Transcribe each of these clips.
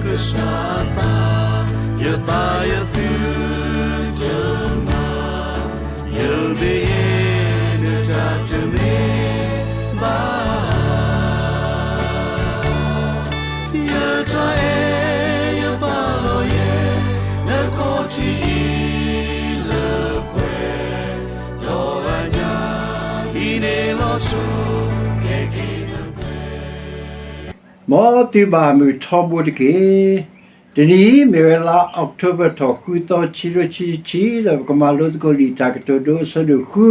ကစၢ်အသး, ယသးယသုတမၤ, ယမ့ၢ်ယဲ နတၢ်တမ့ၢ်ဘၣ် ယတၢ်အဲၣ်ယပာ်လီၤယဲ နခီၣ်ထံးအံၤလၢပှဲၤ, ဒီးအညၣ်အံၤန့ၣ်လီၤဆီ ကဲက့ၤနပှဲၤ မ်သုဘၣ်မုာ်ထီဘိတက့ၢ်. တနံၤအံၤမ့ၢ်ဝဲလါအီးကထိဘၢၣ်ထီၣ်ဃုသီ ခံကထိခံဆံခံ ဒီးပကမၤလိသကိးလံာ်တၢ်ကတိၤဒိအဆၢဒိၣ်ဃု,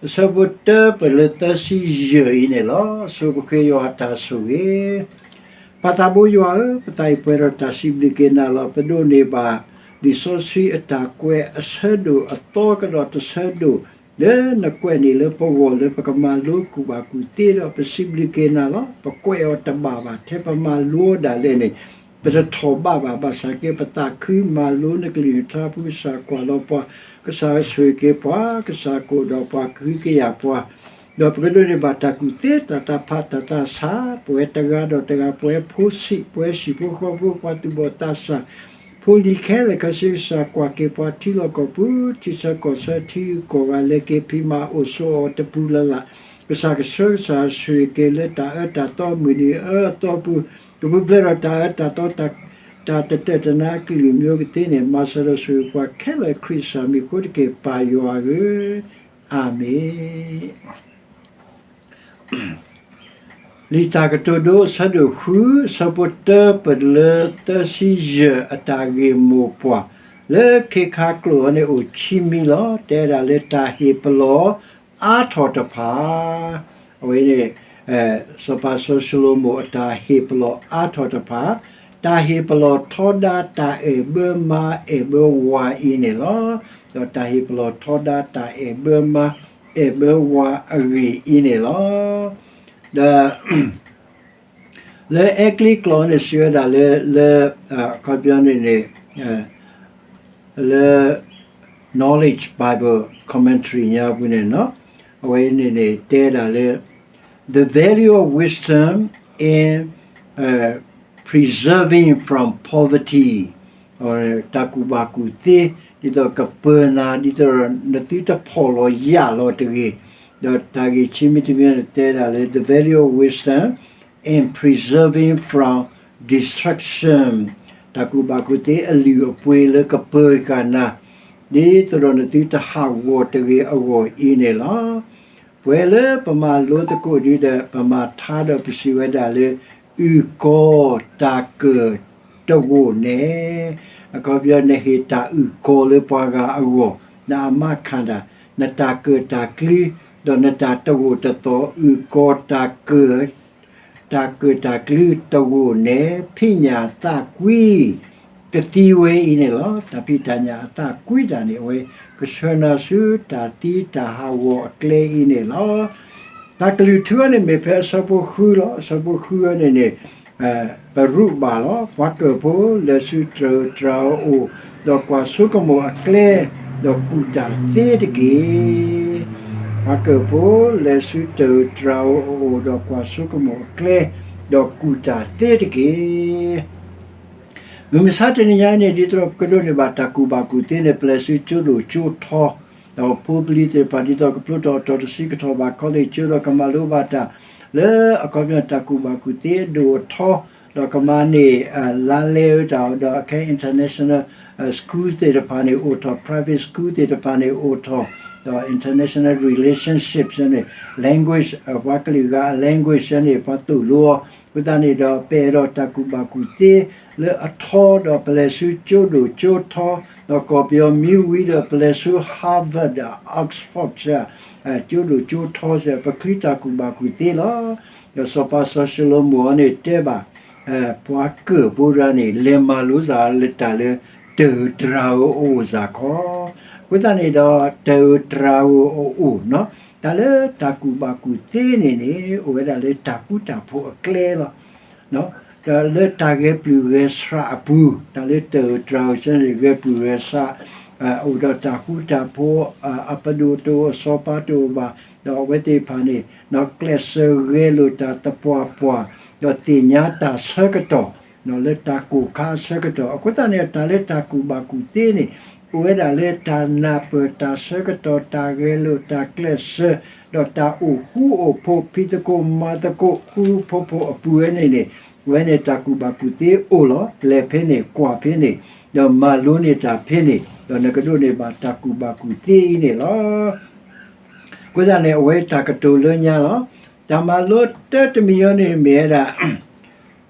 အဆၢဖိတၢပၢၢ်လၢသၢဆံယဲၢ်အံၤန့ၣ်လီၤ. ဆိပဃ့ယွၤအတၢ်ဆိၣ်ဂ့ၤ ပၢ်သးဘိယွၤဧၢ, ပသးအံၤပှဲၤဒီးတၢ်စံးဘျုးက့ၤနၤလီၤ. ပဒိးန့ၢ်ဘၣ်လံာ်စီဆှံအတၢ်ကွဲးအဆၢဒိၣ်အသီကဒီးတဆၢဒိၣ် လၢနကွဲးန့ၣ်လၢပဂီၢ်လၢပကမၤလိကူၣ်ဘၣ်ကူၣ်သ့ဒီး ပစံးဘျုးက့ၤနၤလီၤ. ပကွဲးအီၤတဘၣ်ဘၣ် ထဲပမၤလိအီၤဒၣ်လဲာ်န့ၣ် ပတထီၣ်ဘးဘၣ် ဘၣ်ဆၣ်က့ ပသးခုမၤလိနကလုၢ်နထါ ဖုကစၢ်ကွၢ်လီၤပှၤ, ကစၢ်ဆိၣ်ဂ့ၤက့ၤပှၤ, ကစၢ်ကအိၣ်ဒီးပှၤ ကဟုကယာ်ပှၤ ဒီးပကဒိးန့ၢ်ဘၣ်တၢ်ကူၣ်သ့ တၢ်သးဖး တၢ်သးဆး, ပဝဲတဂၤဒီးတဂၤ ပဝဲဖိဆံး ပဝဲဟံၣ်ဖိဃီဖိ ပှၤသူၣ်ဘီၣ်သးစၢ် ဖိလံၤခဲလၢာ်ခဲဆ့ ကစၢ်ကွၢ်က့ၤပှၤ ထံလီၢ်ကီၢ်ပူၤ ထံဆၢကီၢ်ဆၢ ထံဂုၤကီၢ်ဂၤ လဲၤက့ၤဖံးမၤအိၣ်ဆိးအီၤတပူၤလၢ်လၢ်, ကစၢ်ကဆှၢကစၢ်ဆိၣ်ဂ့ၤက့ၤလၢတၢ်အၢတၢ်သီ မုၢ်နံၤအအၢအသီပူၤ, ကပူၤဖျဲးဒီးတၢ်အၢတၢ်သီ တၢ်တတၢၢ်တနါအကလုာ်မ့ၢ်အိၣ်ကသ့န့ၣ် မၤစၢၤဒီးဆိၣ်ဂ့ၤပှၤခဲလၢာ် ခရံာ်ကစၢ်မံၤအဃိတက့ၢ် ပၢ်ယွၤဧၢ, အၤမ့ၣ်. လံာ်တၢ်ကတိၤဒိအဆၢဒိၣ်ဃု အဆၢဖိတၢပၢၢ်လၢသၢဆံယဲၢ် အတၢ်ဂ့ၢ်မိၢ်ပှၢ် လၢခ့ခါကျိာ်အံၤန့ၣ် အိၣ်ခံမံၤလီၤ. တဲဒၣ်လၢတၢ်ဟ့ၣ်ပလီၢ်အါထီၣ်တဖၣ်, အဝဲန့ၣ် စီၤပၤစီၤၡလိၤမိၣ်အတၢ်ဟ့ၣ်ပလီၢ်အါထီၣ်တဖၣ်, တၢ်ဟ့ၣ်ပလီၢ်ထီဒါတၢ်အဲၣ်ဘၢမါအဲၣ်ဘၢဝၤအံၤန့ၣ်လီၤ. ဒီးတၢ်ဟ့ၣ်ပလီၢ်ထီဒါတၢ်အဲၣ်ဘၢမါအဲၣ်ဘၢဝၤအဂ့ၢ်အံၤန့ၣ်လီၤ. ဒီး လၢအဲကလံးကျိာ်န့ၣ် စံးဝဲဒၣ်လၢ လၢ အခီပညီန့ၣ်န့ၣ် လၢ Knowledge Bible Commentary ညါပူၤန့ၣ် အဝဲန့ၣ်န့ၣ် တဲဒၣ်လၢ the value of wisdom in preserving from poverty, တၢ်ကူၣ်ဘၣ်ကူၣ်သ့ ဒ်သိးကပၢၤနၤ ဒ်သိးနသုတဖီၣ်လီၤယာ်လီၤတဂ့ၤ, ဒီးတၢ်ဂ့ၢ်ခံမံၤတမံၤန့ၣ် တဲဒၣ်လၢ the value of wisdom in preserving from destruction, တၢ်ကူၣ်ဘၣ်ကူၣ်သ့အလုၢ်အပှ့ၤလၢကပၢၤဃာ်နၤ ဒ်သိးဒီးနသုတဟးဂီၤတဂ့ၤအဂီၢ်အံၤန့ၣ်လီၤ. ပှဲၤလၢပမၤလိသကိးဒုဒီး ပမၤထါဒီးပစံးဝဲဒၣ်လၢ အုၣ်ကီၤတၢ်ကၢၣ်တဂိာ်န့ၣ်, အခီပညီ နဟ့ၣ်တၢ်အုၣ်ကီၤလၢပှၤဂၤအဂီၢ် နအမါခၣ်ဒၣ် နတၢ်ကၢၣ်တၢ်ကျူ ဒီးနတၢ်တဂိာ်တသီၣ် အုၣ်ကီၤတၢ်ကၢၣ် တၢ်ကၢၣ်တၢ်ကျူတဂိာ်န့ၣ် ဖံးညၣ်သးကွံ ကသံဝဲအံၤန့ၣ်လီၤ. တၢ်ဖံးတၢ်ညၣ်အသးကွံတၢ်န့ၣ် အဝဲကဆှၢနၤဆူတၢ်သံတၢ်ဟးဂီၤအကျဲအံၤန့ၣ်လီၤ. တၢ်ကလုၢ်ထူအံၤန့ၣ် မ့ၢ်ဖဲအဆၢဖိဃုလီၤ. အဆၢဖိဃုအံၤန့ၣ်န့ၣ် ပရူးဘၣ်လီၤ. ပှၤကၢၢ်ဖိ လဲၤဆူတြၢၤဧိၤတြၤဧိၤအအိၣ် ဒီးကွၢ်ဆိကမိၣ်အကျဲ ဒီးကူၣ်တၢ်သ့တက့ၢ်. ပှၤကၢၢ်ဖိ လဲၤဆူတြၢၤဧိၤတြၤဧိၤအအိၣ် ဒီးကွၢ်ဆိကမိၣ်အကျဲ ဒီးကူၣ်တၢ်သ့တက့ၢ်. မုၢ်မဆါတနံၤညါအံၤန့ၣ် ဒ်သိးဒီးပကဒိးန့ၢ်ဘၣ်တၢ်ကူၣ်ဘၣ်ကူၣ်သ့န့ၣ် ပလဲၤဆူကၠိဒိၣ်ကၠိထီ ဒီးဖိပလံၤသ့ၣ်တဖၣ် ဒ်သိးကဖျိထီၣ်အတီၤတဆံ ကထီၣ်ဘး college ကၠိ ဒီးကမၤလိဘၣ်တၢ် လၢအခီပညီတၢ်ကူၣ်ဘၣ်ကူၣ်သ့အဒိၣ်အထီ ဒီးကမၤန့ၢ် လါလဲဝဲတၢ် ဒီးအခဲ international school သ့ၣ်တဖၣ်န့ၣ်အိၣ်ထီၣ် private school သ့ၣ်တဖၣ်န့ၣ်အိၣ်ထီၣ် ဒီး international relationship န့ၣ် language ပှၤကလုာ်ဂၤအ language န့ၣ် ပှၤသိၣ်လိအီၤ အဃိသတးန့ၣ်ဒီး ပအဲၣ်ဒိးတၢ်ကူၣ်ဘၣ်ကူၣ်သ့လၢအထီ ဒီးပလဲၤဆူကၠိဒိၣ်ကၠိထီ ဒီးကီၢ်ပယီၤမံဝံၤဒီးပလဲၤဆူ Harvard ဒီး Oxford ကၠိဒိၣ်ကၠိထီစ့ၢ် ပချုးတၢ်ကူၣ်ဘၣ်ကူၣ်သ့လီၤ. ဒီးစီၤပၤစီၤၡလိၤမိၣ်အံၤန့ၣ်တဲဘၣ် ပှၤကၢၢ်ဖိတဂၤန့ၣ် လဲၤမၤလိစ့ၢ်လၢတၢ်လၢ တၢ်အုၣ်တြၤဧိၤအအိၣ်စ့ၢ်ကီး အဃိသတးန့ၣ်ဒီး တၢ်အုၣ်တြၤဧိၤအအိၣ် တၢ်လၢတၢ်ကူၣ်ဘၣ်ကူၣ်သ့န့ၣ်န့ၣ် အိၣ်ဝဲဒၣ်လၢတၢ်ဃူတၢ်ဖိးအကျဲလီၤ. ဒီးလၢတၢ်ဂဲၤပျုၢ်ဂဲၤဆှးအပူၤ တၢ်လၢတၢ်အုၣ်တြၤဧိၤန့ၣ် ဂဲၤပျုၢ်ဂဲၤဆှး အိၣ်ဒီးတၢ်ဃူတၢ်ဖိး အပဒိၣ်တအိၣ် အစီၤပၤတအိၣ်ဘၣ် ဒီးအဝဲသ့ၣ်တဖၣ်န့ၣ် ကျဲးစၢးဂဲၤလိာ်တၢ်သပှၢ်ပှၢ် ဒီးသ့ၣ်ညါတၢ်ဆၢကတီၢ် လၢတၢ်ကိၢ်ခါအဆၢကတီၢ် အဃိသတးန့ၣ် တၢ်လၢတၢ်ကူၣ်ဘၣ်ကူၣ်သ့န့ၣ် အိၣ်ဝဲဒၣ်လၢတၢ်နၢ်ပၢၢ် တၢ်ဆၢကတီၢ် တၢ်ဂဲၤလိာ် တၢ်ကျဲးစၢး ဒီးတၢ်အိၣ်ဃူအိၣ်ဖိး ဖံးသကိးမၤသကိး ဃူဃူဖိးဖိးအပူၤဝဲန့ၣ်န့ၣ် ဝဲန့ၣ်တၢ်ကူၣ်ဘၣ်ကူၣ်သ့အိၣ်လီၤ. လဲၤဖဲန့ၣ် ကွၢ်ဖဲန့ၣ် ဒီးမၤလိန့ၢ်တၢ်ဖဲန့ၣ် ဒီးနကဒိးန့ၢ်ဘၣ်တၢ်ကူၣ်ဘၣ်ကူၣ်သ့အံၤန့ၣ်လီၤ. အဃိသတးန့ၣ် အဝဲတၢ်ကတိၤလၢညါလီၤ. တၢ်မၤလိတၢတမံၤအံၤန့ၣ်မ့ၢ်ဝဲဒၣ်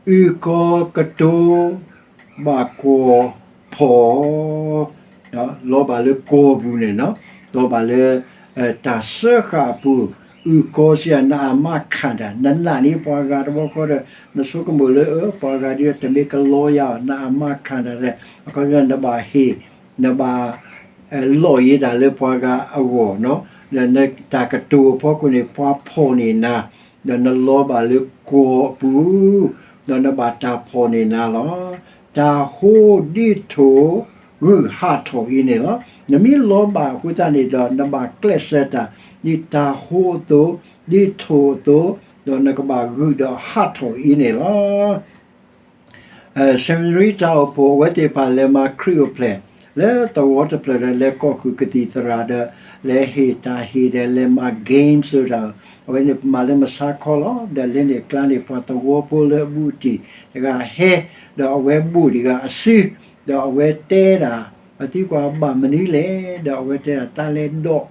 အုၣ်ကီၤကတိၤ ဘၣ်ကွီၤဖီၣ် လီၤဘၣ်လၢကီၢ်ပူၤန့ၣ်, လီၤဘၣ်လၢ တၢ်စၢဃာ်အပူၤ, အုၣ်ကီၤစံး နအမါခၣ်တၢ်, နနာ်န့ၢ်ပှၤဂၤတဘျီဃီဒီး နဆိကမိၣ်လၢ ပှၤဂၤဒ်တမ့ၢ်ကလီယၤအီၤ နအမါခၣ်တၢ်ဒီး အခီပညီနဘၣ်ဟ့ၣ် နဘၣ် လီၤယံၤတၢ်လၢပှၤဂၤအဂီၢ်, ဒီးနတၢ်ကတိၤအဖီခိၣ်န့ၣ် ပှၤဖီၣ်န့ၢ်နၤ, ဒီးနလီၤဘၣ်လၢကီၢ်အပူၤ, ဒီးနဘၣ်တၢ်ဖီၣ်န့ၢ်နၤလီၤ. တၢ်ဟိဒ်ထိၣ်ဂုာ်ဟးထီၣ်အံၤန့ၣ်လီၤ. နမ့ၢ်လီၤဘၣ်အဃိသတးန့ၣ်ဒီး နဘၣ်ကျဲးစၢးတၢ် ဒ်တၢ်ဟိအသိး, ဒ်ထိၣ်အသိး, ဒီးနကဘၣ်ဂုာ်ဒီးဟးထီၣ်အံၤန့ၣ်လီၤ. ဆ့ၣ်မနရံတၢ်အိၣ်ဖှိၣ် အဝဲသ့ၣ်တဖၣ်လဲၤမၤခရံာ်အိၣ်ဖျဲၣ် လၢသဝီတဖျၢၣ်ဒီး လဲၤကိးဃုာ်ကသံၣ်သရၣ်ဒီး လဲၤဟ့ၣ်တၢ်ဟ့ၣ်ဒီး လဲၤမၤ game စၢၤတၢ်, အဝဲန့ၣ်ပမၤလၢမဆါခီလီၤ. ဒီးလၢန့ၣ်အကျါန့ၣ် ပှၤသဝီဖိလၢအဘူးအတံၢ်တဂၤဟဲ, ဒီးအဝဲဘိၣ်ဒံးဂၤအစု, ဒီးအဝဲတဲဒၣ် ပသံကွၢ်ဘၣ်မနုၤလဲၣ်, ဒီးအဝဲတဲဒၣ် သးလဲၤဒိး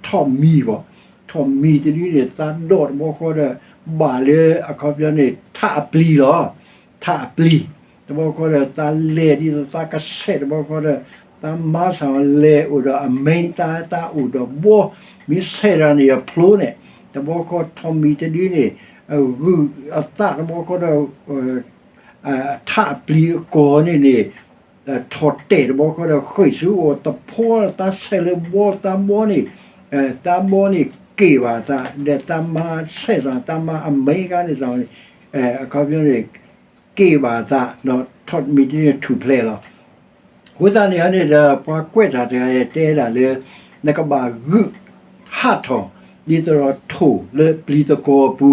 ထိၣ်မံၤဘၣ်, ထိၣ်မံၤတဒုန့ၣ် သးဒိးတဘျီဃီဒီး ဘၣ်လၢအခီပညီန့ၣ် ထးအပျံၤလီၤ. ထးအပျံၤ တဘျီဃီဒီး သးလဲၤဒ်သိးသးကဆဲးတဘျီဃီဒီး သးမါဆၣ်လဲၤအိၣ်ဒီးအမဲ သး သးအိၣ်ဒီးဘီ, မ့ၢ်ဆဲးတၢ်န့ၣ်အဖျိန့ၣ်, တဘျီဃီထိၣ်မံၤတဒုန့ၣ် ဂုာ်အသးတဘျီဃီဒီး ထးအပျံၤအကီၢ်န့ၣ်န့ၣ် ထီၣ်တဲာ်တဘျီဃီဒီး ဃ့ၢ်ဆူအအိၣ်သဖီ သးဆဲးလၢဘီ သးဘီန့ၣ်, သးဘီန့ၣ်က့ၢ်ဘၣ်သး ဒီးသးမါဆဲးစ့ၢ် သးမါအမဲခါန့ၣ်စ့ၢ်န့ၣ် အခီပညီန့ၣ် က့ၢ်ဘၣ်သး ဒီးထိၣ်မံၤတဒုန့ၣ်ထူၣ်ဖျဲးလီၤ. အဃိသတးန့ၣ်န့ၣ်ဒီး ပှၤကွဲးတၢ်တဂၤအံၤတဲဒၣ်လၢ နကဘၣ်ဂုာ်ဟးထီၣ် ဒ်သိးဒီးထိၣ်လၢပျံၤသကိးအပူ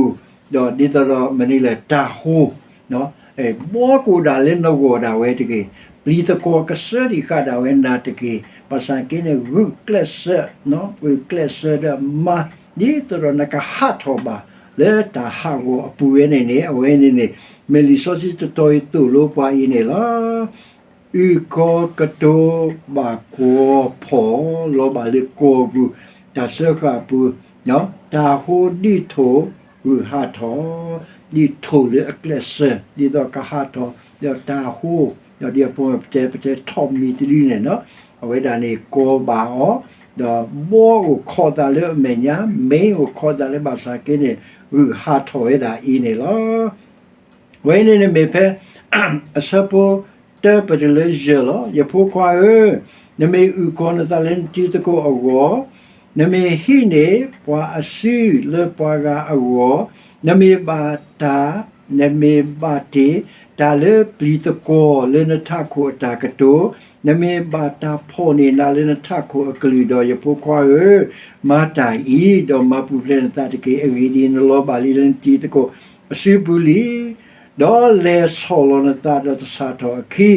ၤ, ဒီးဒ်သိးဒီးမနုၤလဲၣ် တၢ်ဟိ ဘီကအိၣ်ဒၣ်လၢနဂီၢ်ဒၣ်ဝဲတဂ့ၤ, ပျံၤသကိးကစၢ်ဒံးဃာ်ဒၣ်ဝဲနၤတက့ၢ်. ဘၣ်ဆၣ်က့န့ၣ် ဂုာ်ကျဲးစၢး, ဂုာ်ကျဲးစၢးဒီးမၤ ဒ်သိးဒီးနကဟးထီၣ်ဘၣ် လၢတၢ်ဟးဂီၤအပူၤဝဲန့ၣ်န့ၣ် အဝဲန့ၣ်န့ၣ် မ့ၢ်လံာ်စီဆှံတတီၤအံၤသိၣ်လိပှၤအံၤန့ၣ်လီၤ. အုၣ်ကီၤကတိၤဘၣ်ကွီၤဖီၣ် လီၤဘၣ်လၢကီၢ်ပူၤ, တၢ်စၢဃာ်အပူၤ, တၢ်ဟိဒ်ထိၣ်ဂုာ်ဟးထီၣ်, ဒ်ထိၣ်လၢအကျဲးစၢး ဒ်သိးကဟးထီၣ်, ဒီးတၢ်ဟိ, ဒီးဒ်အဖိမ့ၢ်ပတဲ ပတဲထိၣ်မံၤတဒုန့ၣ်, အဝဲဒၣ်န့ၣ်ကီၤဘၣ်အီၤ, ဒီးဘီအိၣ်ခိးသးလၢအမဲာ်ညါ, မ့ၢ်အိၣ်ခိးသးလၢဘၣ်ဆၣ်က့န့ၣ် ဂုာ်ဟးထီၣ်ဝဲဒၣ်အံၤန့ၣ်လီၤ. ဝဲအံၤန့ၣ်န့ၣ်မ့ၢ်ဖဲ အဆၢဖိတၢပတုၤလၢယဲၢ်လီၤ. ယဖိခွါဧၢ, နမ့ၢ်အုၣ်ကီၤနသးလၢနတံၤသကိးအဂီၢ်, နမ့ၢ်ဟံးန့ၢ်ပှၤအစုလၢပှၤဂၤအဂီၢ်, နမ့ၢ်ဘၣ်တၢ်, နမ့ၢ်ဘၣ်တ့ၢ် တၢ်လၢပျံၤသကိးလၢနထးခိၣ်အတၢ်ကတိၤ, နမ့ၢ်ဘၣ်တၢ်ဖီၣ်န့ၢ်နၤလၢနထးခိၣ်အကလုၢ်ဒီး ယဖိခွါဧၢ, မၤတၢ်အံၤ, ဒီးမၤပူၤဖျဲးနသးတက့ၢ်. အဂ့ၢ်ဒ်အံၤ, နလီၤဘၣ်လံလၢနတံၤသကိးအစုပူၤလံ, ဒီးလဲၤဆီၣ်လီၤနသးဒီးသဆၣ်ထီၣ်အခံ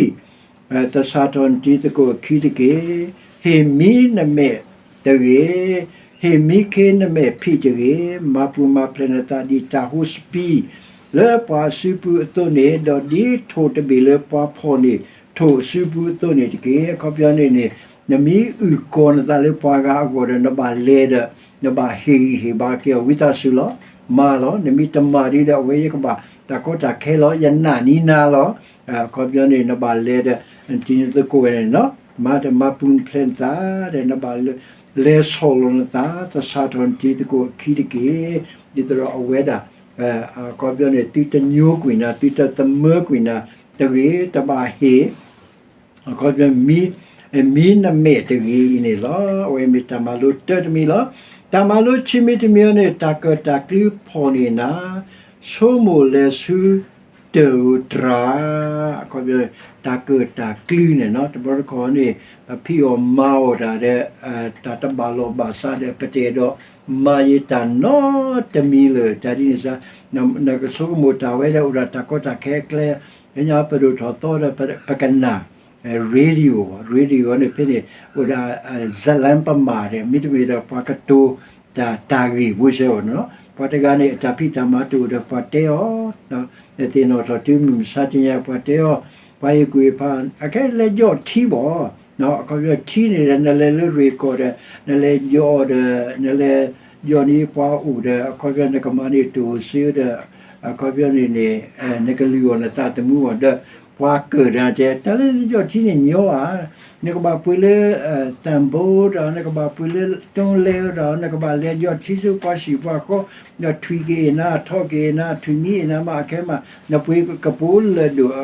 သဆၣ်ထီၣ်နတံၤသကိးအခံတက့ၢ်. ဟ့ၣ်မံနမဲာ်တဂ့ၤ, ဟ့ၣ်မံခ့နမဲာ်ဖံးတဂ့ၤ. မၤပူၤမၤဖျဲးနသးဒ်တၢ်ဟိစပံးလၢပှၤအစုပူၤအသိးန့ၣ်, ဒီးဒ်ထိၣ်တဘ့ၣ်လၢပှၤဖီၣ်န့ၢ်ထိၣ်အစုပူၤအသိးန့ၣ်တက့ၢ်. အခီပညီန့ၣ်န့ၣ် နမ့ၢ်အုၣ်ကီၤနသးလၢပှၤဂၤအဂီၢ်ဒီး နဘၣ်လဲၤဒီး နဘၣ်ဟ့ၣ်ဂံၢ်ဟ့ၣ်ဘါက့ၤအီၤဝံသးစူၤလီၤ. မၤလီၤ. နမ့ၢ်တမၤဒ်ဒီး အဝဲယကဘၣ်တၢ်ကီတၢ်ခဲလီၤ. ယနာ်န့ၢ်နၤလီၤ. အခီပညီန့ၣ် နဘၣ်လဲၤဒီး နတံၤနသကိးဝဲန့ၣ်, မၤတၢ်မၤပူၤဖျဲးနသးဒီး နဘၣ်လဲၤဆီၣ်လီၤနသး သဆၣ်ထီၣ်နတံၤသကိးအခံတက့ၢ်. ဒ်သိးဒီးအဝဲဒၣ် အခီပညီန့ၣ် သုတညိကွံာ်နၤ သုတသမၢကွံာ်နၤတဂ့ၤ. တဘၣ်ဟ့ၣ် အခီပညီ မံနမဲာ်တဂ့ၤအံၤန့ၣ်လီၤ. အဝဲမ့ၢ်တၢ်မၤလိတၢတမံၤလီၤ. တၢ်မၤလိခံမံၤတမံၤအံၤန့ၣ် တၢ်ကၢၣ်တၢ်ကျူဖီၣ်န့ၢ်နၤ, ဆိကမိၣ်လဲၤဆူတၢ်ဧိၤတြၤ, အခီပညီ တၢ်ကၢၣ်တၢ်ကျူန့ၣ် တဘျီတခီၣ်န့ၣ် ပဖံးအီၣ်မၤအီၣ်တၢ်ဒီး တၢ်တဘၣ်လီၢ်ဘၣ်စးဒီး ပတအဲၣ်ဒိးမၤယံာ်တၢ်နီတမံၤလၢၤ. တၢ်ဒ်န့ၣ်စ့ၢ် နကဆိကမိၣ်တၢ်ဝဲလၢအိၣ်ဒီးတၢ်ကီတၢ်ခဲအကျဲ လၢညါပဒိၣ်ထီၣ်သီဒီးပကနၣ် radio ဘၣ်, radio န့ၣ်ဖဲန့ၣ် အိၣ်ဒၣ် ဇာတ်လမ်း ပမၤဒီး မ့တမ့ၢ်ဒီးပှၤကတိၤ တၢ်ဂ့ၢ်ဖိဆဲးအီၤန့ၣ်လီၤ. ပှၤတဂၤန့ၣ် အတၢ်ဖံးတၢ်မၤတအိၣ်ဒီးပှၤတဲအီၤ, သ့ၣ်နီၣ်ထီၣ်တုၤမုၢ်မဆါတနံၤ ပှၤတဲအီၤ, ပှၤဟ့ၣ်ကူၣ်ဟ့ၣ်ဖး အခဲလဲၤယီၢ်ထံဘၣ်, အခီပညီထံန့ၣ်ဒီး နလဲၤလၢရ့ၣ်ကီၢ်ဒီး နလဲၤယီၢ်အီၤဒီး နလဲၤယီၢ်န့ၢ်ပှၤအိၣ်ဒီး အခီပညီနကမၤန့ၢ်တၢ်အိၣ်စ့ဒီး အခီပညီန့ၣ်န့ၣ် နကလုၢ်အီၤနသးသမူအီၤဒီး ပှၤကၢၢ်တၢ်တဲ တၢ်လၢနယီၢ်ထံန့ၣ်ညီဧါ, နကဘၣ်ပှ့ၤလၢ သံဘိဒီး နကဘၣ်ပှ့ၤလၢ တုံးလဲဒီး နကဘၣ်လဲၤယီၢ်ထံဆူပှၤဆံးပှၤဃီ, ဒီးထွံၣ်က့ၤအံၤနၤ ထီၣ်က့ၤအံၤနၤ ထွံၣ်မံအံၤနၤမး အခဲမး နပှ့ၤကပိာ်လၢာ်ဒိၣ်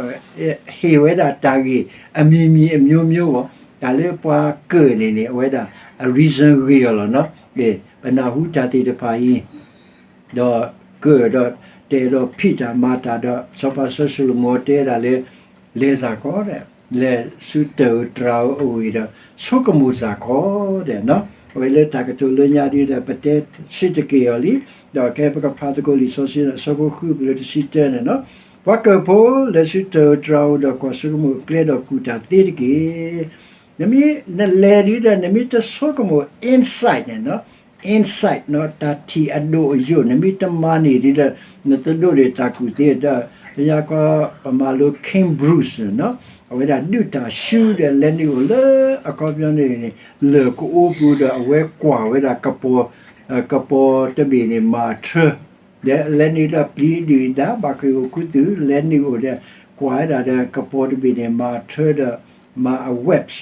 ဟ့ၣ်ဝဲဒၣ်တၢ်ဂ့ၢ် အမံၤမံၤအမျိုးမျိုးဘၣ်, တၢ်လၢပှၤကၢၢ်န့ၣ်န့ၣ် အဝဲဒၣ် အ reason ဂ့ၤအီၤလီၤနီၤ. ပနၢ်ဟူတၢ်သ့ၣ်တဖၣ်အံၤ ဒီးကၢၢ်ဒီးတဲဒီးဖံးတၢ်မၤတၢ်ဒီး စီၤပၤစီၤၡလိၤမိၤတဲဒၣ်လၢ လဲၤစ့ၢ်ကီးဒီး လဲၤဆူတၢ်ဧိၤတြၤဧိၤအဂ့ၢ်ဒီး ဆိကမိၣ်စ့ၢ်ကီးဒီးနီၤ. အဝဲလၢတၢ်ကတိၤလၢညါဒ်ဒီး ပတဲစ့ၢ်တက့ၢ်အီၤလံ, ဒီးခဲပကဖးသကိးလံာ်စီဆှံအဆၢဖိဃုပလၢတဆံတၢန့ၣ်နီၤ, ပှၤကၢၢ်ဖိ လဲၤဆူတၢ်ဧိၤတြၤဧိၤဒီးကွၢ်ဆိကမိၣ်အကျဲဒီးကူၣ်တၢ်သ့တက့ၢ်. နမ့ၢ် နလဲၤဒ်ဒီး နမ့ၢ်တဆိကမိၣ် insight န့ၣ်နီၤ, insight နီၤ တၢ်ထံၣ်အဒိၣ်အယိာ် နမ့ၢ်တမၤန့ၢ်ဒ်ဒီး နတဒိးန့ၢ်တၢ်ကူၣ်သ့ဒီး လၢညါခီ ပမၤလိ Cambridge န့ၣ်နီၤ, အဝဲဒၣ်ဒုးတၢ်ဆူဒီး လဲၤနုာ်အိၣ်လၢအခီပညီန့ၣ်န့ၣ် လၢၢ်ကအိပူၤဒီး အဝဲကွၢ်ဝဲဒၣ်ကပီၤ ကပီၤတဘ့ၣ်န့ၣ် မၤအထၢ ဒီးလဲၤနုာ်ဒီးပျံၤဒုၣ်ဒါ ဘၣ်ဃ့ၢ်အိၣ်ခူသူၣ် လဲၤနုာ်အိၣ်ဒီး ကွၢ်ဝဲဒၣ်ဒီးကပီၤတဘ့ၣ်န့ၣ် မၤအထၢဒီး မၤအ webs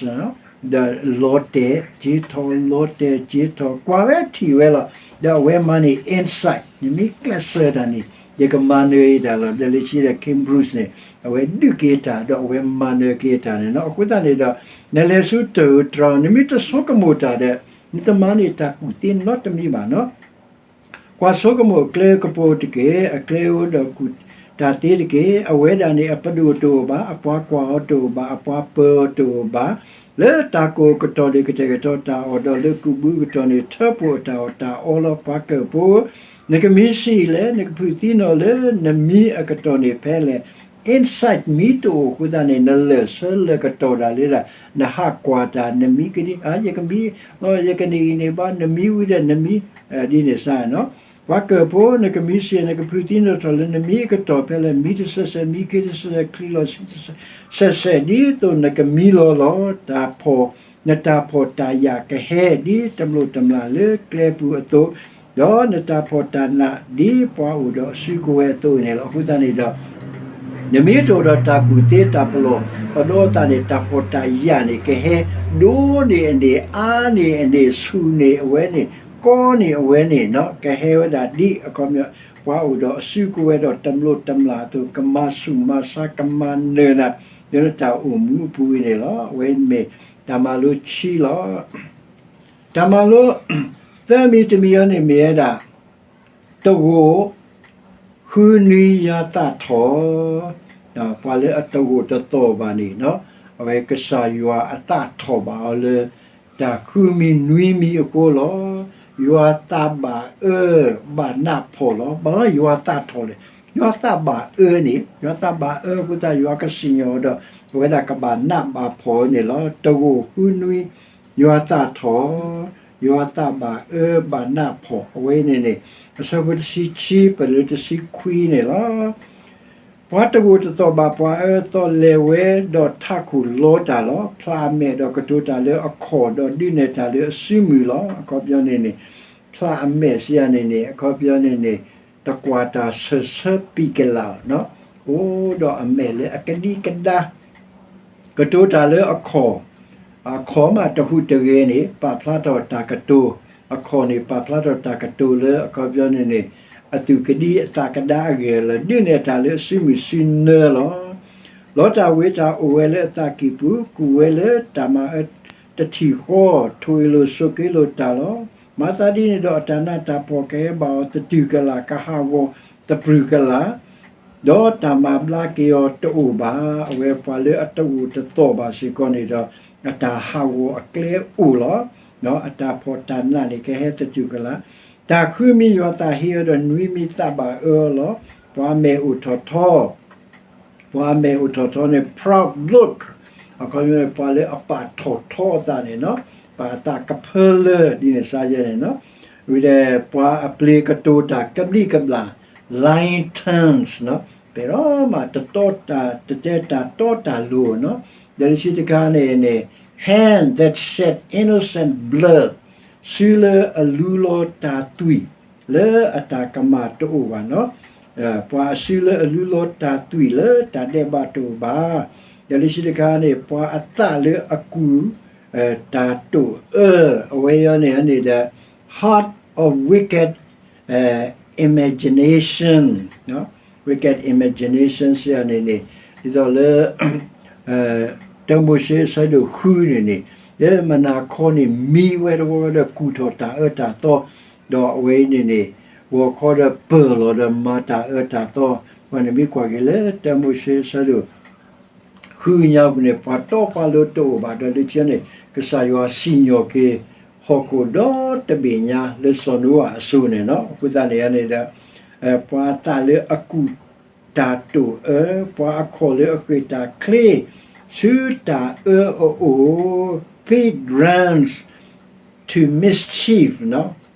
ဒီးလီၤတဲာ်က့ၤထီၣ် လီၤတဲာ်က့ၤထီၣ် ကွၢ်ဝဲထံၣ်ဝဲလီၤ. ဒီးအဝဲမၤန့ၢ် insight နမ့ၢ်ကျဲးစၢးတၢ်န့ၣ် ယကမၤနၢၤယတၢ်လီၤ. ဒီးလၢခံဒီး Cambridge န့ၣ် အဝဲဒုးက့ၤတၢ် ဒီးအဝဲမၤနၢၤက့ၤတၢ်န့ၣ်နီၤ. အဃိသတးန့ၣ်ဒီး နလဲၤဆူတၢ်ဧိၤတြၤဧိၤ နမ့ၢ်တဆိကမိၣ်တၢ်ဒီး နတမၤန့ၢ်တၢ်ကူၣ်သ့နီတမံၤဘၣ်နီၤ. ကွၢ်ဆိကမိၣ်အကျဲကပီၤတက့ၢ်, အကျဲဧိၤဒီးကူၣ်တၢ်သ့တက့ၢ်. အဝဲဒၣ်န့ၣ် အပဒိၣ်တအိၣ်ဘၣ်, အပှၤကွၢ်အီၤတအိၣ်ဘၣ်, အပှၤပၢၤအီၤတအိၣ်ဘၣ်. လၢတၢ်ကိၢ်ကတီၢ်န့ၣ် ကတဲာ်ကတီၤတၢ်အီၣ်, ဒီးလၢကူးဘုကတီၢ်န့ၣ် ထၢဖှိၣ်အတၢ်အီၣ်တၢ်အီလီၤ. ပှၤကၢၢ်ဖိ, နကမံဆံးလဲၣ်, နကဖုးသံနီၣ်လၢနမံအကတီၢ်န့ၣ်ဖဲလဲၣ်. insight မံတအိၣ်အဃိသတးန့ၣ် နလၢာ်ဆၢလၢာ်ကတီၤဒၣ်လၢဒၣ် နဟးကွၢ်တၢ် နမံကဒံ, ယကမံ, ယကန့ၢ်အံၤန့ၣ်ဘၣ်, နမံဝံၤဒီးနမံ, ဒ်န့ၣ်စ့ၢ်နီၤ. ပှၤကၢၢ်ဖိ နကမံဆံး နကဖုးသံနီၣ်ထီၣ်လၢနမံအကတီၢ်ဖဲလဲၣ်, မံတဆဲးဆဲး မံခံတဆဲးဆဲး ချံးလီၤဆံဆဲးဆဲး ဒ်သိးနကမံလီၤလီၤ. တၢ်ဖီၣ်, နတၢ်ဖှီၣ်တၢ်ယာ်ကဟဲဒ်တမျိၢ်တမျာ်လၢကျဲပူၤအသိး, ဒီးနတၢ်ဖှီၣ်တၢ်နးဒ်ပှၤအိၣ်ဒီးအစုကဝဲၤအသိးန့ၣ်လီၤ. အဃိသတးန့ၣ်ဒီး နမ့ၢ်တအိၣ်ဒီးတၢ်ကူၣ်သ့တၢ်ပလီၢ်ပဒီသးန့ၣ် တၢ်ဖှီၣ်တၢ်ယာ်န့ၣ် ကဟဲဒိၣ်န့ၢ်အန့ၣ် အါန့ၢ်အန့ၣ် ဆူၣ်န့ၢ်အဝဲန့ၣ် ကီန့ၢ်အဝဲန့ၣ်နီၤ, ကဟဲဝဲဒၣ်ဒ်အခီပညီ ပှၤအိၣ်ဒီးအစုကဝဲၤဒီးတမျိၢ်တမျာ်အသိး ကမၤဆူၣ်မၤဆါ ကမၤနၢၤနၤ လၢတၢ်အိၣ်မူအပူၤအံၤန့ၣ်လီၤ. အဝဲမ့ၢ်တၢ်မၤလိခံလီၤ. တၢ်မၤလိ သၢမံၤတမံၤအံၤန့ၣ်မ့ၢ်ဝဲဒၣ် တဂိာ်ဃုနွံယွၤသးထီၣ်, ပှၤလၢအတဂိာ်တသီၣ်ဘၣ်န့ၣ် အဝဲကစၢ်ယွၤအသးထီၣ်ဘၣ်အီၤလၢ တၢ်ဃုမံၤနွံမံၤအဃိလီၤ. ယွၤသးဘၣ်အၢ ဘၣ်နးဖှီၣ်လီၤ. ဘၣ်ယွၤသးထီၣ်လဲၣ်, ယွၤသးဘၣ်အၢန့ၣ် ယွၤသးဘၣ်အၢအဃိသတး ယွၤကစံၣ်ညီၣ်အီၤဒီး အဝဲဒၣ်ကဘၣ်နးဘၣ်ဖှီၣ်န့ၣ်လီၤ. တဂိာ်ဃုနွံ ယွၤသးထီၣ်, ယွၤသးဘၣ်အၢဘၣ်နးဖှီၣ် အဝဲန့ၣ်န့ၣ် အဆၢဖိတဆံခံ ပလၢတဆံခွံန့ၣ်လီၤ. ပှၤတဂိာ်တသီၣ်ဘၣ်ပှၤအၢအသီလဲၤဝဲဒီးထးခိၣ်လီတၢ်လီၤ. ဖျးအမဲာ်ဒီးကတိၤတၢ်လၢအခီၣ်ဒီးဒုးနဲၣ်တၢ်လၢအစုမုၢ်လီၤ. အခီပညီန့ၣ်န့ၣ် ဖျးအမဲာ်စံးယၤန့ၣ်န့ၣ် အခီပညီန့ၣ်န့ၣ် တကွၢ်တၢ်ဆၢဆၢပံးကလၢ်, အိၣ်ဒီးအမဲာ်လၢအကဒံကဒါ ကတိၤတၢ်လၢအခီၣ်, အခီၣ်မးတဟူးတဂဲၤန့ၣ် ပာ်ဖျါထီၣ်တၢ်ကတိၤ, အခီၣ်န့ၣ် ပာ်ဖျါထီၣ်တၢ်ကတိၤလၢအခီပညီန့ၣ်န့ၣ် အသူၣ်ကဒံအသးကဒါအဂ့ၢ်လီၤ. ဒုးနဲၣ်တၢ်လၢအစုမုၢ်စုနၢလီၤ. လီတၢ်ဝ့ၤတၢ်အိၣ်ဝဲလၢအသးကံၢ်ပူၤ, ကူၣ်ဝဲလၢတၢ်မၤအၢတထံၣ်ဃီ, ထိၣ်အ့ၣ်လိာ်ဆိးက့လိာ်တၢ်လီၤ. မၤသးဒ်န့ၣ်ဒီးအတၢ်နးတၢ်ဖှီၣ်ကဟဲဘၣ်အီၤသတူၢ်ကလာ်, ကဟးဂီၤသပျုၢ်ကလာ် ဒီးတၢ်မၤဘျါက့ၤအီၤတအိၣ်ဘၣ်. အဝဲပှၤလၢအတဂိာ်တသီၣ်ဘၣ်စ့ၢ်ကီးန့ၣ်ဒီး အတၢ်ဟးဂီၤအကျဲအိၣ်လီၤ. အတၢ်ဖှီၣ်တၢ်နးန့ၣ် ကဟဲသတူၢ်ကလာ်, တၢ်ဃုမံၤယွၤသးဟ့အီၤဒီး နွံမံၤသးဘၣ်အၢအီၤလီၤ. ပှၤမဲာ်အိၣ်ထီၣ်ထီ ပှၤမဲာ်အိးထီၣ်ထီန့ၣ် proud look, အခီပညီန့ၣ် ပှၤလၢအပာ်ထီၣ်ထီအသးန့ၣ်နီၤ, ပာ်အသးကဖၢလၢဒ်န့ၣ်စါယဲန့ၣ်နီၤ, ဝံၤဒီး ပှၤအပျ့ၤကတိၤတၢ်ကဘျံးကဘျၣ်, lying tongues နီၤ, ပဲာ်ထီၣ်မး တတဲတၢ်တီတၢ်လိၤနီၤ, ဒီးလၢခံတခါန့ၣ်န့ၣ် hand that shed innocent blood, စုလၢအလူလီၤတၢ်သွံၣ် လၢအတၢ်ကမၣ်တအိၣ်ဘၣ်နီၤ, ပှၤအစုလၢအလူလီၤတၢ်သွံၣ်လၢတၢ်ဒဲးဘးတအိၣ်ဘၣ်, ဒီးလၢခံတခါန့ၣ် ပှၤအသးလၢအကူၣ် တၢ်တိာ်အၢ, အဝဲအံၤန့ၣ်န့ၣ်ဒီး heart of wicked imagination, wicked imagination စ့ၢ်န့ၣ်န့ၣ်, ဒ်သိးလၢ တၢမိၤၡ့အဆၢဒိၣ်ဃုန့ၣ်န့ၣ်, လၢမနၤခီန့ၣ်မံဝဲတဝီဝဲဒီးကူၣ်ထီၣ်တၢ်အၢတၢ်သီ, ဒီးအဝဲအံၤန့ၣ်န့ၣ် ဂီၤခီဒီးပၢၢ်လီၤဒီးမၤတၢ်အၢတၢ်သီ, ပှၤန့ၣ်မ့ၢ်ကွၢ်က့ၤလၢတၢမိၤၡ့အဆၢဒိၣ် ဃုညါပူၤန့ၣ် ပှၤတီပှၤလိၤတအိၣ်ဘၣ်ဒီး လၢခံန့ၣ် ကစၢ်ယွၤစံၣ်ညီၣ်က့ၤ ဟီၣ်ခိၣ်ဒီတဘ့ၣ်ညါလၢစီၤနိအၤအစိၤန့ၣ်နီၤ. အဃိသတးန့ၣ်န့ၣ်ဒီး ပှၤအသးလၢအကူၣ်တၢ်တိာ်အၢ, ပှၤအခီၣ်လၢအဃ့ၢ်တၢ်ချ့ ဆူတၢ်အၢအအိၣ်, pig runs to mischief,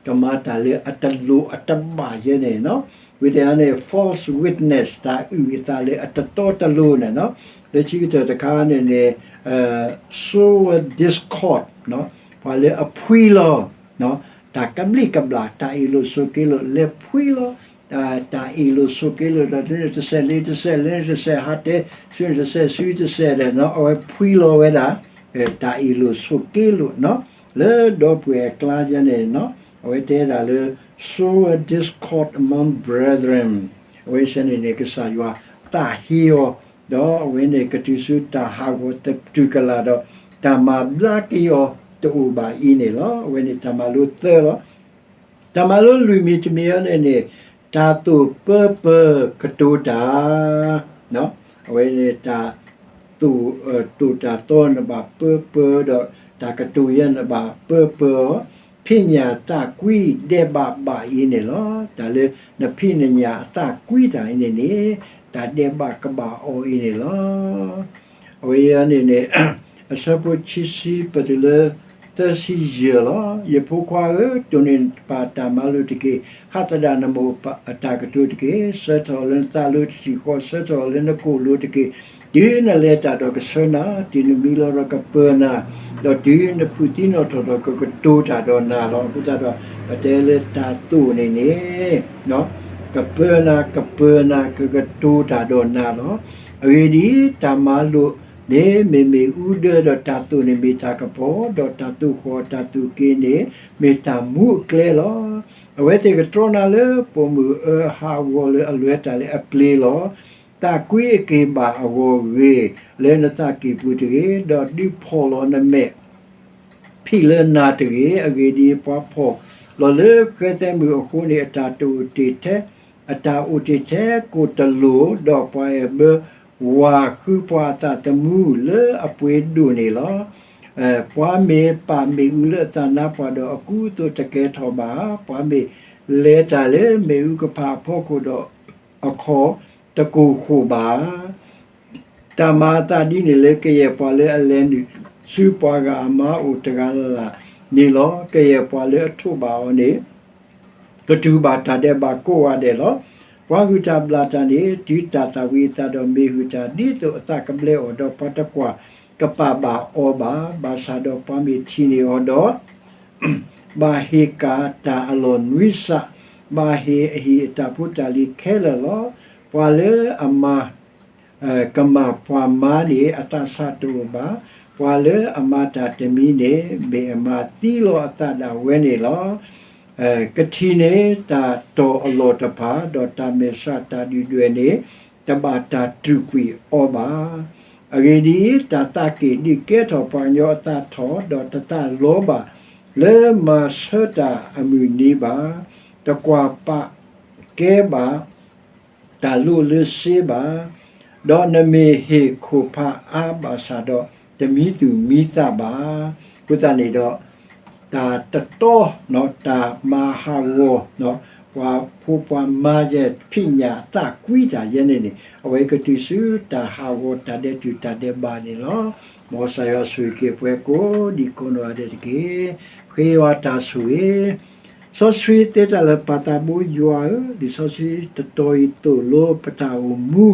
ကမၤတၢ်လၢအတလိၤအတဘၣ်ယဲန့ၣ်နီၤ. ဝံၤတယါန့ၣ် false witness တၢ်အုၣ်အသးလၢအတတီတလိၤန့ၣ်နီၤ. လၢခံကတၢၢ်တခါန့ၣ်န့ၣ် sower discord, ပှၤလၢအဖှံလီၤ တၢ်ကဘျံးကဘျၣ် တၢ်အ့ၣ်လိာ်ဆိးက့လိာ် လဲၤဖှံလီၤ တၢ်အ့ၣ်လိာ်ဆိးက့လိာ်ဒီး တစဲးလ့တစဲး လၢတစဲးဟးတဲ ဆူတစဲးဆူတစဲးဒီး အဝဲဖှံလီၤဝဲဒၣ် တၢ်အ့ၣ်လိာ်ဆိးက့လိာ်နီၤ. လၢဒီပုၢ်ဝဲၢ်အကျါယဲန့ၣ်နီၤ အဝဲတဲဒၣ်လၢ sower discord among brethren, အဝဲဆဲန့ၣ်န့ၣ် ကစၢ်ယွၤသးဟ့အီၤ, ဒီးအဝဲန့ၣ်ကတုၤဆူတၢ်ဟးဂီၤတတုၤကလာ်ဒီး တၢ်မၤဘျါက့ၤအီၤတအိၣ်ဘၣ်အံၤန့ၣ်လီၤ. အဝဲန့ၣ်တၢ်မၤလိသၢလီၤ. တၢ်မၤလိလွံၢ်မံၤတမံၤအံၤန့ၣ်န့ၣ် တၢ်သိၣ်ပၢပၢကတိၤတၢ်, အဝဲန့ၣ်တၢ်သိၣ် သိၣ်တၢ်သီန့ၣ်ဘၣ်ပၢပၢဒီး တၢ်ကတိၤယဲန့ၣ်ဘၣ်ပၢပၢအီၤ, ဖံးညၣ်သးကွံဒဲးဘးဘၣ်အံၤန့ၣ်လီၤ. တၢ်လၢနဖံးနညၣ်အသးကွံတၢ်အံၤန့ၣ်န့ၣ် တၢ်ဒဲးဘးကဘၣ်အီၤအံၤန့ၣ်လီၤ. အဝဲအံၤန့ၣ်န့ၣ် အဆၢဖိခံဆံပတုၤလၢသၢဆံယဲၢ်လီၤ. ယဖိခွါဧၢ, တိၢ်နီၣ်ပာ်တၢ်မၤလိာ်တက့ၢ်. ဟးသဒၣ်နမိၢ်အတၢ်ကတိၤတက့ၢ်. ဆၢထၢၣ်အီၤလၢနသးလိၤတထံၣ်ဃီ, ဆၢထၢၣ်အီၤလၢနကိာ်လိၤတက့ၢ်. တုၤနလဲၤတၢ်ဒီးကဆှၢနၤ, တုၤနမံလီၤဒီးကပၢၤနၤ, ဒီးတုၤနဖုးသံနီၣ်ထီၣ်ဒီးကကတိၤတၢ်ဒီးနၤလီၤ. အဃိသတးဒီး ပတဲလၢတၢ်သိၣ်န့ၣ်န့ၣ် ကပၢၤနၤ ကပၢၤနၤ ကကတိၤတၢ်ဒီးနၤလီၤ. အဂ့ၢ်ဒ်အံၤ, တၢ်မၤလိာ်န့ၣ် မ့မ့ၢ်အူဒၢဒီး တၢ်သိၣ်န့ၣ်မ့ၢ်တၢ်ကပီၤ, ဒီးတၢ်သိၣ်ဃီၤတၢ်သိၣ်က့ၤန့ၣ် မ့ၢ်တၢ်မူအကျဲလီၤ. အဝဲသ့ၣ်ကတြီနၤလၢပိာ်မုၣ်အၢအဟးအဂီၢ်လၢအလွဲတၢ်လၢအပျ့ၤလီၤ. သးကွံအက့ၢ်ဘၣ်အဂီၢ်ဂ့ၤ လၢနသးကံၢ်ပူၤတဂ့ၤ, ဒီးဒုးဖီၣ်လီၤနမဲာ် ဖံးလၢနၤတဂ့ၤ. အဂ့ၢ်ဒ်အံၤ, ပှၤဖီၣ်လီၤလၢဃဲသဲမုၣ်အဃိန့ၣ် အတၢ်တအိၣ်တ့ၢ်ထဲ, အတၢ်အိၣ်တ့ၢ်ထဲကိးတလိၤ, ဒီးပှၤအဲၣ်ဘၢဝၤဃုပှၤအသးသမူလၢအပှ့ၤဒိၣ်န့ၣ်လီၤ. ပှၤမ့ၢ်ပာ်မ့ၣ်အူလၢအသးနါပှၢ်ဒီး အကူအသိးတကဲထီၣ်ဘၣ်. ပှၤမ့ၢ်လဲၤတၢ်လၢမ့ၣ်အူကဖၣ်အဖီခိၣ်ဒီး အခီၣ်တကိၢ်ဃိၣ်ဘၣ်. တၢ်မၤအသးဒ်န့ၣ်လၢ ကယဲၢ်ပှၤလၢအလဲၤနုာ်ဆူပှၤဂၤအမါအိၣ်တဂၤလၢ်လၢ်န့ၣ်လီၤ. ကယဲၢ်ပှၤလၢအထိးဘၣ်အီၤန့ၣ် ကတူၢ်ဘၣ်တၢ်ဒဲးဘးကိးဂၤဒဲးလီၤ. ပှၤဟုၣ်တၢ်ဘျၣ်တၢ်န့ၣ် တုၤတၢ်သၣ်ဝံၤအသးဒီး မ့ၢ်ဟုၣ်တၢ်ဒ်သိးအသးကဘျဲအီၤဒီး ပှၤတကွၢ်ကပာ်ဘၣ်အီၤဘၣ်. ဘၣ်ဆၣ်ဒီးပှၤမ့ၢ်ထံၣ်န့ၢ်အီၤဒီး ဘၣ်ဟ့ၣ်ကၣ်တၢ်အလီၢ်နွံစး, ဘၣ်ဟ့ၣ်အဟံၣ်အတၢ်ဖိတၢ်လံၤခဲလၢာ်လီၤ. ပှၤလၢအမၤ ကမၣ်ပှၤမါန့ၣ် အသးဆးတအိၣ်ဘၣ်. ပှၤလၢအမၤတၢ်တမံၤန့ၣ် မ့ၢ်အမၤသံလီၤအသးဒၣ်ဝဲန့ၣ်လီၤ. ကထံၣ်န့ၢ်တၢ်တီၢ်အလီၢ်တဖၣ်, ဒီးတၢ်မဲာ်ဆှးတၢ်ဒုၣ်ဒွဲၣ်န့ၣ် တဘၣ်တၢ်တြူာ်ကွံာ်အီၤဘၣ်. အဂ့ၢ်ဒ်အံၤ, တၢ်သးက့ၣ်ဒုးကဲထီၣ်ပှၤကညီအသးထီၣ်, ဒီးတသးလီဘၣ်လၢမၤဆၢတၢ်အမုၢ်နံၤဘၣ်. တကွၢ်ပာ်ကဲဘၣ် တၢ်လိၣ်လၢစ့ဘၣ်, ဒီးနမ့ၢ်ဟ့ၣ်ခိၣ်ဖးအါဘၣ်ဆၣ်ဒီး တမံသူၣ်မံသးဘၣ်. အဃိသတးန့ၣ်ဒီး တၢ်တတီ, တၢ်မၤဟးဂီၤ, ပှၤဖိပှၤမါယဲၢ်ဖံးညၣ်အသးကွံတၢ်ယဲန့ၣ်န့ၣ် အဝဲကတုၤဆူတၢ်ဟးဂီၤတၢ်ဒဲးတုၤတၢ်ဒဲးဘးန့ၣ်လီၤ. မ်ကစၢ်ယွၤဆိၣ်ဂ့ၤက့ၤပှၤကိးဒံကိးနီၢ်ဂၤဒဲးတက့ၢ်. ဃ့ယွၤတၢ်ဆိၣ်ဂ့ၤ စီဆှံသ့တၢ်လၢပၢ်သးဘိယွၤဧၢ, လံာ်စီဆှံတတီၤအံၤသိၣ်လိပတၢ်အိၣ်မူ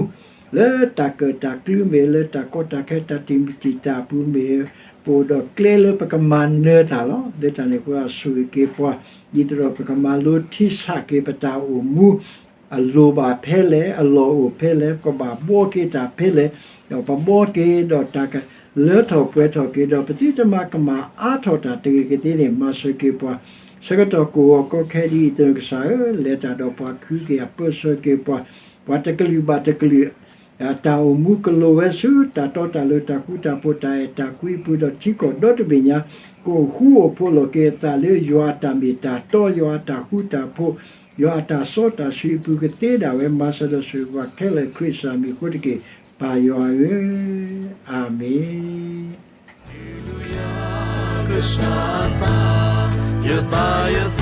လၢတၢ်ကၢၣ်တၢ်ကျူမ့ၢ် လၢတၢ်ကီတၢ်ခဲတၢ်တံာ်မုၢ်တံာ်တာ်အပူၤမ့ၢ် ပအိၣ်ဒီးကျဲလၢပကမၤနၢၤတၢ်လီၤ. လၢတၢ်န့ၣ်အဃိ ဆိၣ်ဂ့ၤက့ၤပှၤ ဒ်သိးဒီးပကမၤလိထံဆးက့ၤပတၢ်အိၣ်မူ အလိၣ်ဘၣ်ဖဲလဲၣ်, အလီၢ်အိၣ်ဖဲလဲၣ်, ပဘၣ်ဘှီက့ၤတၢ်ဖဲလဲၣ်, ဒီးပဘှီက့ၤဒီးတၢ်ကလၢထီၣ်ပှဲၤထီၣ်က့ၤဒီး ပသုတမၤကမၣ်အါထီၣ်တၢ်တဂ့ၤကသ့န့ၣ် မၤစၢၤက့ၤပှၤ ဆၢကတီၢ်ကအိၣ်ကီခဲဒ်အံၤ သန့ၤကစၢ်ဧၢ, လဲၤတၢ်ဒီးပှၤ ဃုက့ၤအပၢဆှၢက့ၤပှၤ, ပှၤတကလုာ်ဘၣ်တကလုာ် တၢ်အိၣ်မူကလိၤဝဲဆူ တၢ်တီတၢ်လိၤ တၢ်ဃူတၢ်ဖိး တၢ်အဲၣ်တၢ်ကွံအပူၤ ဒီးထံကီၢ်ဒီတဘ့ၣ်ညါ ကအိၣ်ဃူအိၣ်ဖိးလိာ်က့ၤအသးလၢ ယွၤအတၢ်မ့ၢ်တၢ်တီ ယွၤအတၢ်ဃူတၢ်ဖိး ယွၤအတၢ်စီတၢ်ဆှံအပူၤကသ့ဒၣ်ဝဲ မၤစၢၤဒီးဆိၣ်ဂ့ၤပှၤခဲလၢာ် ခရံာ်စၢ်မံၤအဃိတက့ၢ် ပၢ်ယွၤဧၢ, အၤမ့ၣ်.